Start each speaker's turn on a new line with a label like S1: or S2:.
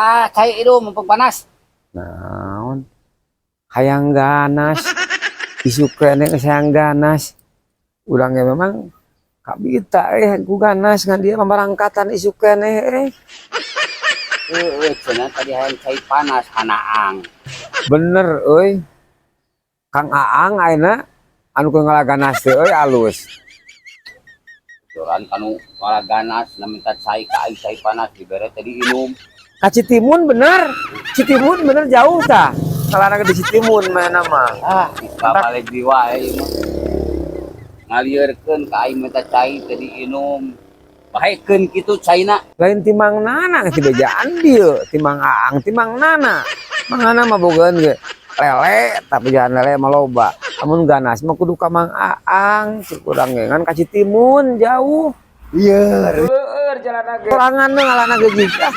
S1: Ah, cai itu mumpung panas.
S2: Naon? Hayang ganas. Isuk keneh geus hayang ganas. Urang ge memang kabita ku ganas ngan dia pambarangkatan isuk keneh eh.
S1: Heeh, cenah tadi hayang cai panas hanaang.
S2: Bener euy. Kang Aang ayeuna anu keur ngalaganas teh euy alus.
S1: Joran kanu ganas na minta cai ka aing, cai panas dibere tadi inum.
S2: Ka Citimun bener. Citimun bener jauh tah. Ngalana di Citimun mana mah.
S1: Ah, balik di wae ieu mah. Ngalieurkeun ka aing minta cai tadi inum. Bahekeun kitu caina.
S2: Lain ti Mang Nana ti bejaan dieu, ti Mang Aang, ti Mang Nana. Mang Nana mah bogaeun ge lele, tapi jangan lele mah loba. Amun ganas mah kudu ka Mang Aang, cek urang ge ngan ka Citimun jauh.
S3: Iya.
S2: Leueur jalan ge. Sorangan ngalana ge jig. Ah.